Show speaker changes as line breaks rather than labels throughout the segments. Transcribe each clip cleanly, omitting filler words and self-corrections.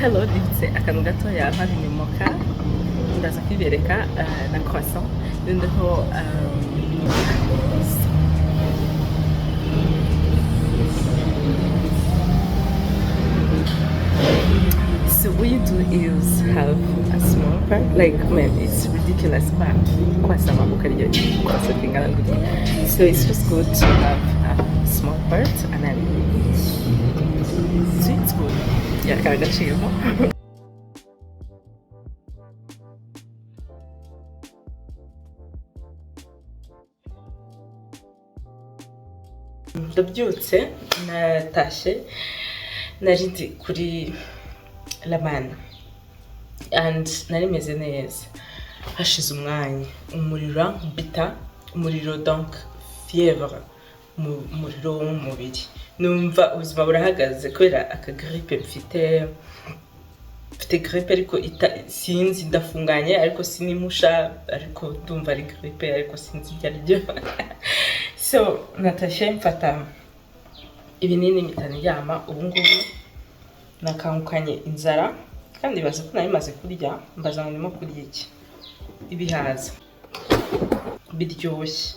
Hello, nibutse akantu gatoya. Mpari ni moka, ndaza kwibereka na croissant. Noneho so what you do is have a small part, like, man, it's ridiculous, but croissant ukarya croissant ingana gutya. So it's just good to have a small part and then you eat. So it's good. Yeah, kagaciyemo. Ndabyutse, natashye, nari ndi kuri lamana and nari meze neza. Hashize umwanya umuriro bita umuriro, donc fièvre, umuriro wo mu mubiri. Numva ubuzima burahagaze kubera akagrippe mfite. Mfite grippe ariko sinzi, ndafunganye ariko sinimusha, ariko ndumva ari grippe, ariko sinzi ibyo ari byo. So natashye mfata ibinini, mpita ndyama. Ubu ngubu nakangukanye inzara kandi baza ko nari maze kurya. Mbaza ngo ndimo kurya iki? Ibihaza biryoshye,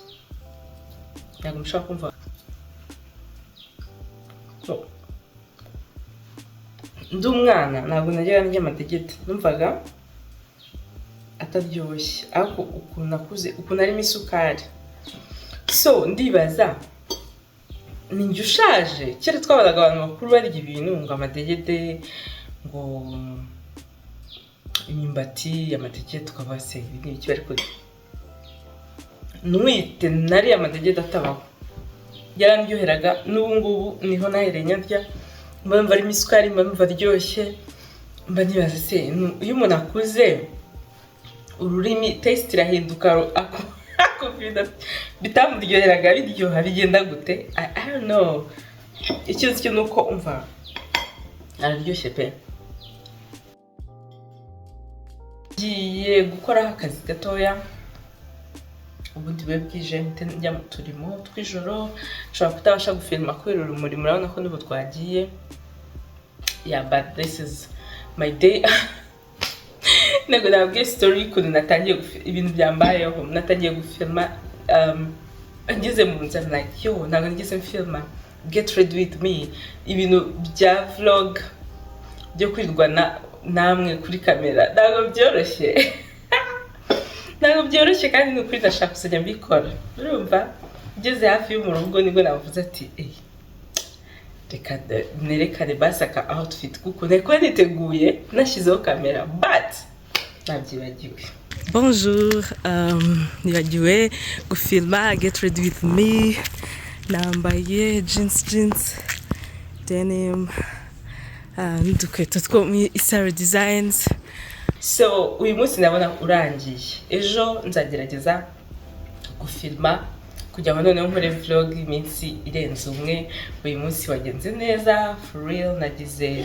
ntabwo mushobora kumva. So, ndi umwana ntabwo najyaga ndya amadegede, numvaga ataryoshye, ariko ukuntu nakuze, ukuntu arimo isukari. So ndibaza, ni njye ushaje? Kera twabonaga abantu bakuru barya ibintu ngo amadegede, ngo imyumbati, amateke, tukaba se ibi ni ibiki bari kurya? Ntwite nariye amadegede atabaho, yarandyoheraga. N'ubu ngubu niho nahereye nyarya, mba numva arimo isukari, mba numva aryoshye. Mba nibaza se, iyo umuntu akuze ururimi, taste irahinduka, akumva bitamuryoheraga biryoha, bigenda gute? I don't know. Icyo nzi cyo ni uko umva araryoshye pe. Ngiye gukoraho akazi gatoya, ubundi bube bwije mpite njya mu turimo tw'ijoro. Nshobora kutabasha gufilma kubera urumuri, murabona ko n'ubu twagiye. Yeah, but this is my day. Ntabwo nabwiye story y'ukuntu natangiye ibintu byambayeho. Natangiye gufilma ngeze mu nzu, I'm like, yo, ntabwo nigeze mfilma get ready with me, ibintu bya vlog byo kwirwana namwe kuri kamera. Ntabwo byoroshye, ntabwo byoroshye, kandi ni ukuri ndashaka kuzajya mbikora. Urumva ngeze hafi yo mu rugo nibwo navuze ati: "Eh, reka nerekane basi aka outfit," kuko nari kuba niteguye nashyizeho kamera, but nabyibagiwe. Bonjour, nibagiwe gufilma get ready with me. Nambaye jeans, denim, n'udukweto two muri Isaro Designs. So uyu munsi ndabona urangiye. Ejo nzagerageza gufilma kugira ngo noneho nkore vlog iminsi irenze umwe. Uyu munsi wagenze neza, for real. Nagize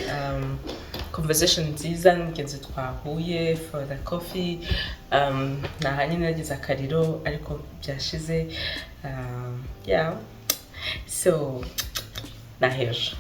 conversation nziza n'umugenzi twahuye for the coffee. Naha nyine nagize akariro ariko byashize. Yeah, so nahejo.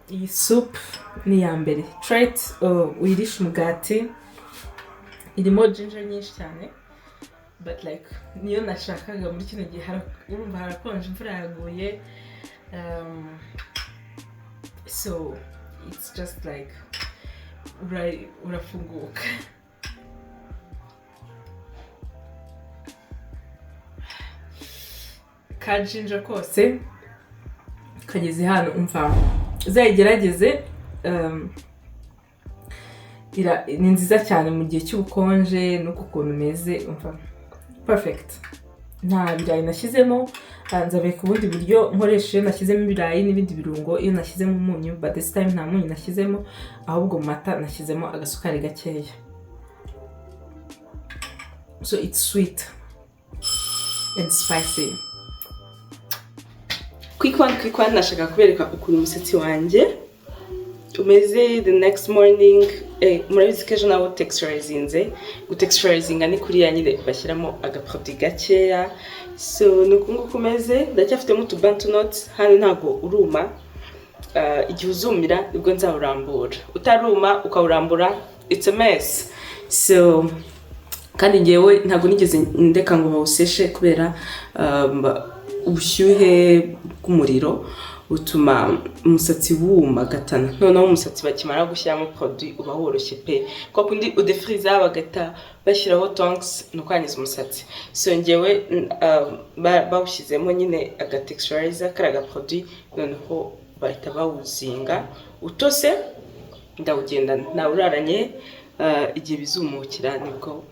Iyi soup ni iya mbere. Try it, uyirishe umugati. Irimo ginger nyinshi cyane. But like, niyo nashakaga muri kino gihe. Urumva harakonje, imvura yaguye, so it's just like urafunguka. Ka ginger kose kageze hano. Umva, uzayigerageze, ni nziza cyane mu gihe cy'ubukonje n'uku kuntu umeze. Umva, perfect. Nta birayi nashyizemo. Nzabereka ubundi buryo nkoresha iyo nashyizemo ibirayi n'ibindi birungo, iyo nashyizemo umunyu, but this time nta munyu nashyizemo, ahubwo mu mata nashyizemo agasukari gakeya, so it's sweet and spicy. Quick one, quick one. Nashaka kubereka ukuntu umusatsi wanjye umeze the next morning. Murabizi ko ejo nawo texturizinze. Gutexturizinga ni kuriya nyine bashyiramo agaproduit gakeya. So ni uku nguku umeze. Ndacyafitemo utu bantu knots hano, ntabwo uruma. Igihe uzumira nibwo nzawurambura. Utaruma ukawurambura, it's a mess. So kandi ngewe ntabwo nigeze ndeka ngo bawuseshe, kubera ubushyuhe bw'umuriro butuma umusatsi wuma gatana. Noneho umusatsi bakimara gushyiramo produit uba woroshye pe. Kwa kundi udefriza bagahita bashyiraho tongs, ni ukwangiza umusatsi. So ngewe bawushyizemo nyine agatexturizer, kariya gaproduit, noneho bahita bawuzinga utose, ndawugendana nawuraranye. Igihe bizumukira nibwo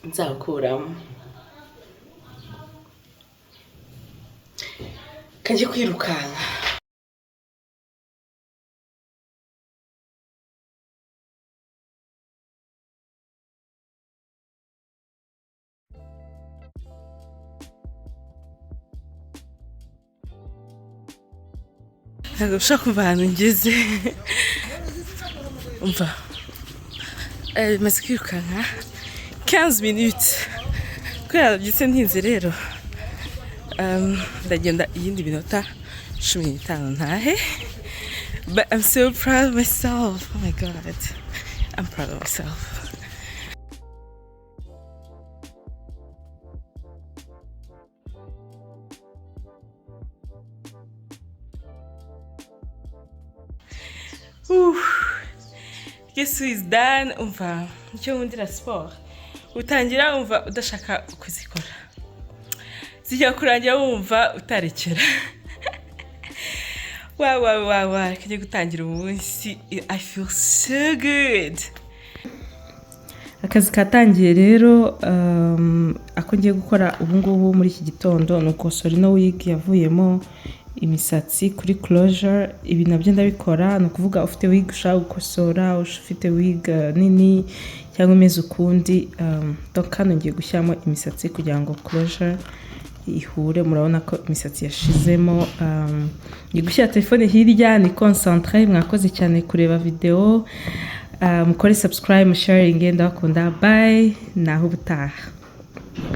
nzawukuramo. Kajye kwirukanka. Ntabwo ushobora kumva ahantu ngeze. Umva, maze kwirukanka 15 minutes kubera nabyutse ntinze. Rero ndagenda iyindi minota 15 ntahe. But I'm so proud of myself. Oh my God, I'm proud of myself. Ouh. Guess who is done? Umva, icyo nkundira siporo, utangira wumva udashaka kuzikora, zijya kurangira wumva utarekera. Wa wa wa wa, reka njye gutangira umunsi. I feel so good. Akazi katangiye rero. Ako ngiye gukora ubu ngubu muri iki gitondo ni ukosora ino wig yavuyemo imisatsi kuri closure. Ibi nabyo ndabikora. Ni ukuvuga ufite wig ushaka gukosora, ufite wig nini cyangwa imeze ukundi, donc hano ngiye gushyiramo imisatsi kugira ngo closure ihure. Murabona ko imisatsi yashizemo. Ngiye gushyira telefone hirya ni concentré. Mwakoze cyane kureba video. Mukore subscribe, musharinge. Ndabakunda, bye, naho ubutaha.